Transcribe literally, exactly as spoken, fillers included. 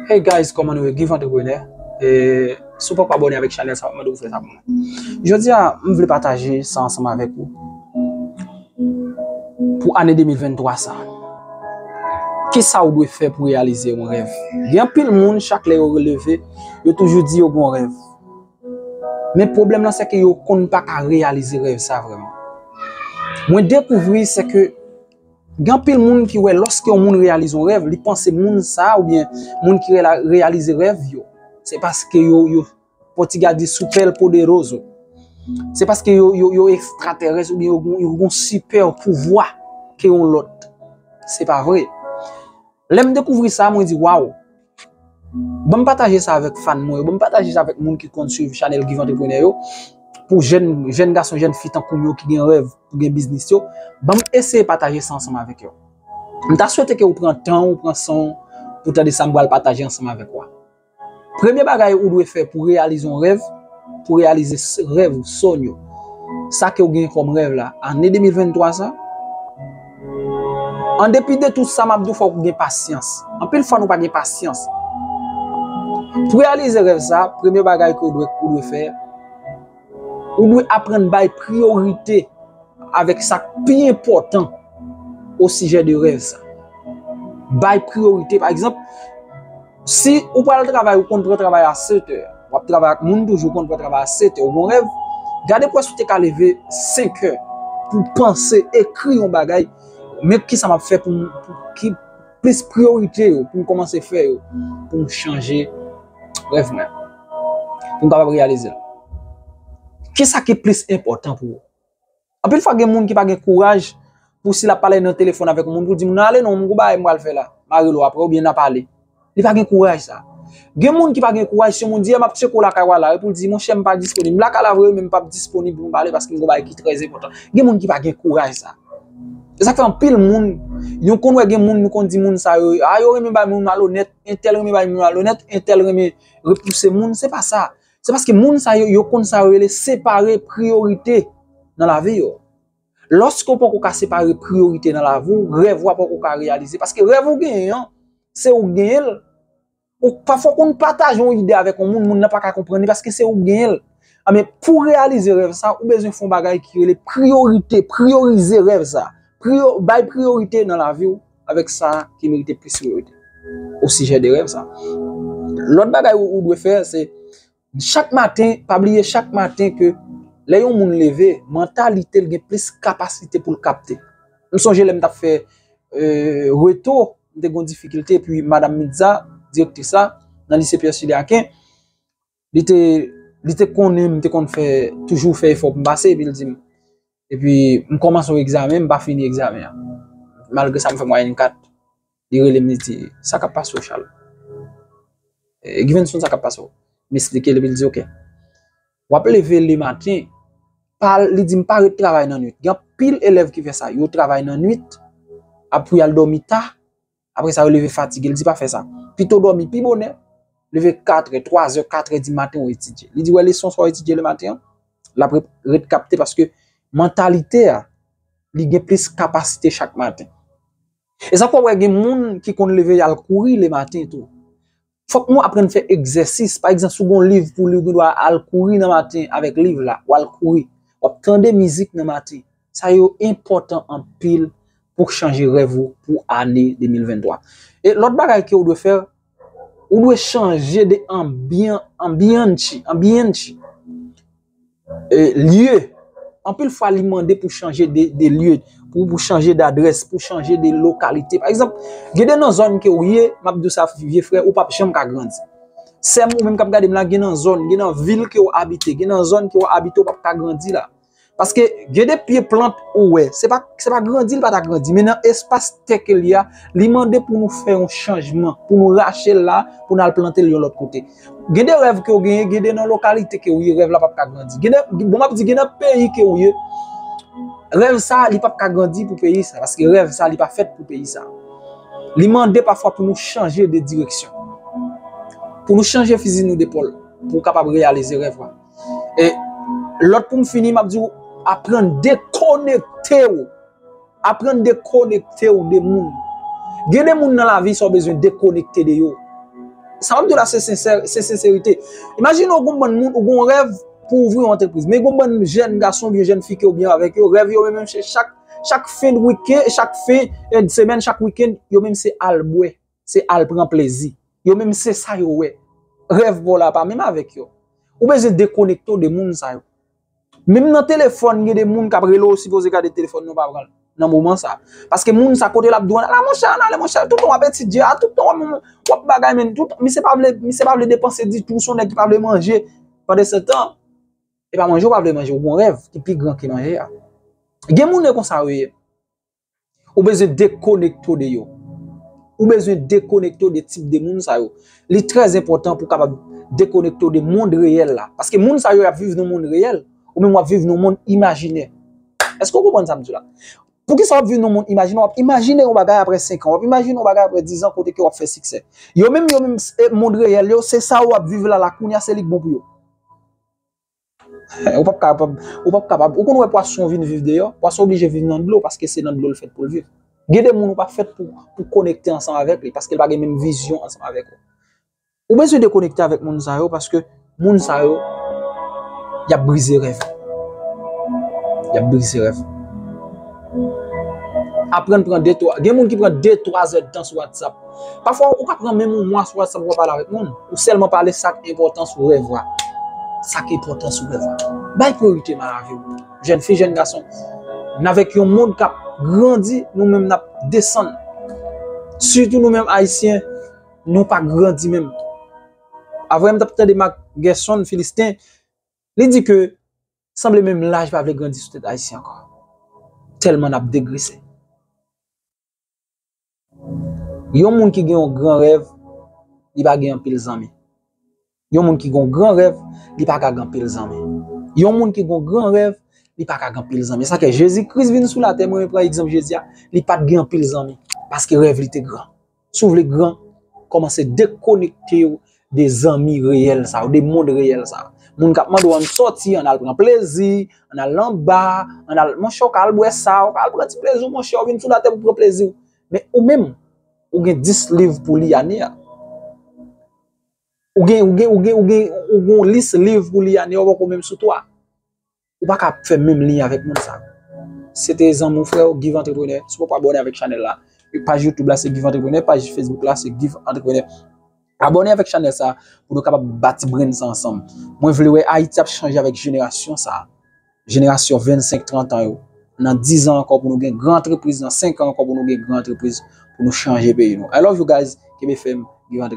Hey guys, kòman nou ye? Give Entrepreneur. E, si w poko abòne avèk chanèl sa, m ap mande w fè sa pou mwen. Jodi a, m vle pataje sa ansanm avèk ou. Pou ane de mil venntwa sa, kisa ou dwe fè pou reyalize yon rèv? Gen anpil moun, chak lè yo leve, yo toujou di yo gen yon rèv. Men pwoblèm nan, se ke yo konn pa ka reyalize rèv sa vrèman. Mwen dekouvri, se ke gen anpil moun ki wè lòske yon moun reyalize yon rèv, li panse moun sa, oubyen moun ki rela-, reyalize rèv yo, se paske yo, yo, Pòtigè a di super poderoso. Se paske yo, yo, yo ekstratèrès oubyen yo, gon- yo gon sipè pouvwa ke yon lòt. Se pa vre. Lè m dekouvri sa, mwen di, waw. Ban m pataje sa avèk fan mwen yo, ban m pataje sa avèk moun ki konn swiv chanèl Give Entrepreneur yo, pou jèn, jèn gason, jèn fi tankou m yo ki gen rèv pou gen biznis yo, ban m eseye pataje sa ansanm avèk yo. M ta swete ke ou pran tan, ou pran san w pou tande sa m pral pataje ansanm avèk ou a. Premye bagay ou dwe fè pou reyalize yon rèv, pou reyalize s- rèv ou, sonm yo. Sa ke w gen kòm rèv la, ane de mil venntwa sa. An depi de tout sa, m ap di w, fòk ou gen pasyans. Anpil fwa, nou pa gen pasyans. Pou reyalize rèv sa, premye bagay ke w dwe, ou dwe fè, ou dwe aprann bay priyorite avèk sa k pi enpòtan o sijè de rèv sa. Bay priyorite. Pa egzanp, si ou pral travay, ou konn pran travay a sèt è, w ap travay ak moun toujou, ou konn pran travay a sèt è, ou gon rèv, gade pou wè si w te ka leve senk è pou w panse, ekri yon bagay, men kisa m ap fè pou m, pou ki plis priyorite yo, pou m kòmanse fè yo, pou m chanje rèv mwen, pou m kapab reyalize l. Kisa ki plis enpòtan pou ou? Anpil fwa, gen moun ki pa gen kouraj pou si l ap pale nan telefòn avèk yon moun, pou l di moun nan, "Ale non, m gon bagay m pral fè la, m a rele w apre," oubyen n a pale. Li pa gen kouraj sa. Gen moun ki pa gen kouraj, si yon moun di, "M ap tcheke w lakay w a la," epi l di, "Monchè, m pa disponib. M lakay la vre, men m p ap disponib pou m pale paske m gon bagay ki trè enpòtan." Gen moun ki pa gen kouraj sa. E sa k fè anpil moun, nou konn wè gen moun, nou konn di moun sa yo, a, yo renmen bay moun malonèt, entèl renmen bay moun malonèt, entèl renmen repouse moun. Se pa sa. Se paske moun sa yo, yo konn sa yo rele separe priyorite nan lavi yo. Lòske w poko ka separe priyorite nan lavi w, rèv ou a poko ka reyalize. Paske rèv ou genyen an, se ou k genyen l. Ou pa fòk ou pataje yon ide avèk yon moun, moun nan pa ka konprann li paske se ou k genyen l. Anben, pou reyalize rèv sa, ou bezwen fè yon bagay ki rele priyorite, priyorize rèv sa. Priyo-, bay priyorite nan lavi w avèk sa ki merite plis priyorite o sijè de rèv sa. Lòt bagay ou, ou dwe fè, se chak maten, pa bliye chak maten ke lè yon moun leve, mantalite l gen plis kapasite pou l kapte. M sonje lè m t ap fè, e, reto, m te gen yon difikilte, epi Madanm Mitza, direktris la, nan lise Pyè Chilyaken, li te, li te konnen m te konn fè, toujou fè efò pou m pase, epi l di m, epi m kòmanse yon egzamen, m pa fini egzamen an. Malgre sa, m fè mwayèn kat. Li rele m, li di, "Sa k ap pase w, Charles?" E, Givenson, sa k ap pase w? M esplike l, epi l di, "Oke. W ap leve lematen, pa," li di m, "pa ret travay nan nwit." Gen anpil elèv ki fè sa. Yo travay nan nwit, apre y al dòmi ta, apre sa yo leve fatige. Li di, "Pa fè sa. Pito dòmi pi bonè, leve kat è, twa zè, kat è di maten, ou etidye." Li di, "Wè leson sa w etidye lematen an, l ap ret, ret kapte paske mantalite a, li gen plis kapasite chak maten." E sa fè w wè gen moun ki konn leve y al kouri lematen tou. Fòk nou aprann fè egzèsis. Pa egzanp, si w gen yon liv pou w li, ou gen dwa al kouri nan maten avèk liv la, w al kouri. W ap tande mizik nan maten. Sa yo enpòtan anpil pou chanje rèv ou pou ane de mil venntwa. E lòt bagay ke ou dwe fè, ou dwe chanje de anbyan-, anbyanchi, anbyanchi. E, lye. Anpil fwa, li mande pou chanje de, de lye, pou, pou chanje dadrès, pou chanje de lokalite. Pa egzanp, gen de nan zòn ke w ye, m ap di w sa, vye frè, ou p ap janm ka grandi. Sè m, ou menm k ap gade m la, gen nan zòn, gen nan vil ke w abite, gen nan zòn ke w abite, ou p ap ka grandi la. Paske gen de pye plant ou wè, se pa, se pa grandi, li pa ta grandi, men nan espas tè ke l ye a, li mande pou nou fè yon chanjman, pou nou rache l la, pou n al plante l yon lòt kote. Gen de rèv ke w genyen, gen de nan lokalite ke w ye, rèv la p ap ka grandi. Gen de, bon, m ap di, gen nan peyi ke w ye, rèv sa, li p ap ka grandi pou peyi sa, paske rèv sa, li pa fèt pou peyi sa. Li mande pafwa pou nou chanje de direksyon. Pou nou chanje fizi nou depòl, pou w kapab reyalize rèv ou a. E lòt pou m fini, m ap di w, aprann dekonekte w. Aprann dekonekte w de moun. Gen de moun nan lavi sa w bezwen dekonekte de yo. Sa w ap di w la, se sensè, se senserite. Imajine w gon bann moun, ou gon rèv pou ouvri yon antrepriz. Men gon bann jèn gason oubyen jèn fi ke w byen avèk yo, rèv yo menm se chak, chak fen de wiken, chak fen de semèn, chak wikenn, yo menm se al bwè, se al pran plezi. Yo menm se sa yo wè. Rèv pa w la pa menm avèk yo. Ou bezwen dekonekte w de moun sa yo. Menm nan telefòn, gen de moun k ap rele w, sipoze gade telefòn nan, w pa pran l nan moman sa. Paske moun sa, kote l ap di w, "Ala monchè, ann ale monchè, tout tan w ap etidye a, tout tan w ap, w ap bagay, men tout, misye pa vle, misye pa vle depanse ditou, se yon nèg ki pa vle manje." Pandan se tan, e pa manje w pa vle manje, ou gon rèv ki pi gran ke manje a. Gen moun e konsa yo ye. Ou bezwen dekonekte w de yo. Ou bezwen dekonekte w de tip de moun sa yo. Li trè enpòtan pou w kapab dekonekte w de mond reyèl la. Paske moun sa yo, y ap viv nan mond reyèl, ou menm w ap viv nan mond imajinè. Èske w konprann sa m di w la? Poukisa w ap viv nan mond imajinè? W ap imajine yon bagay apre senk an, w ap imajine yon bagay apre diz an kote ke w ap fè siksè. Yo menm, yo menm, e, mond reyèl yo, se sa w ap viv la, la, kounye a, se li k bon pou yo. Ou p ap kapab, ou p ap kapab. Ou konn wè pwason vin viv deyò, pwason oblije viv nan dlo paske se nan dlo l fèt pou l viv. Gen de moun ou pa fèt pou, pou konekte ansanm avèk li paske l pa gen menm vizyon ansanm avèk ou. Ou bezwen dekonekte avèk moun sa yo paske moun sa yo, y ap brize rèv. Y ap brize rèv. Aprann pran de, twa. Gen moun ki pran de, twa zè de tan sou WhatsApp. Pafwa, ou ka pran menm yon mwa sou WhatsApp, ou pa pale avèk moun. Ou sèlman pale sa k enpòtan sou rèv ou a. Sa k enpòtan sou rèv ou a. Bay priyorite nan lavi w. Jèn fi, jèn gason. N avèk yon mond k ap grandi, nou menm n ap desann. Sitou nou menm Ayisyen, nou pa grandi menm. Avan yè m t ap tande Marc Gerson, Filisten, li di ke sanble menm laj pa vle grandi sou tèt Ayisyen ankò. Tèlman n ap degrese. Yon moun ki gen yon gran rèv, li pa gen anpil zanmi. Yon moun ki gen yon gran rèv, li pa ka gen anpil zanmi. Yon moun ki gen yon gran rèv, li pa ka gen anpil zanmi. Sa fè Jezi Kris vin sou latè, mwen pran egzanp Jezi a, li pa t gen anpil zanmi, paske rèv li te gran. Si w vle gran, kòmanse dekonekte w de zanmi reyèl sa yo, de mond reyèl sa yo. Moun k ap mande w ann sòti, ann al pran plezi, ann al nan ba, ann al, monchè, w ka al bwè sa, w ka al pran ti plezi w, monchè, w vin sou latè pou pran plezi w. Men ou menm, ou gen dis liv pou li ane a. Ou gen, ou gen, ou gen, ou gen, ou gen yon lis liv pou li ane a, ou poko menm sou twa. Ou pa ka fè menm liy avèk moun sa. Se te zanmi w, frè w, Give Entrepreneur. Si w poko abòne avèk chanèl la, paj YouTube la se Give Entrepreneur, paj Facebook la se Give Entrepreneur. Abòne avèk chanèl sa pou nou kapab bati brand sa ansanm. Mwen vle wè Ayiti ap chanje avèk jenerasyon sa. Jenerasyon vennsenk, trant an yo. Nan diz an ankò pou nou gen gran antrepriz, nan senk an ankò pou nou gen gran antrepriz, pou nou chanje peyi nou. I love you guys, kenbe fèm, Give Entrepreneur.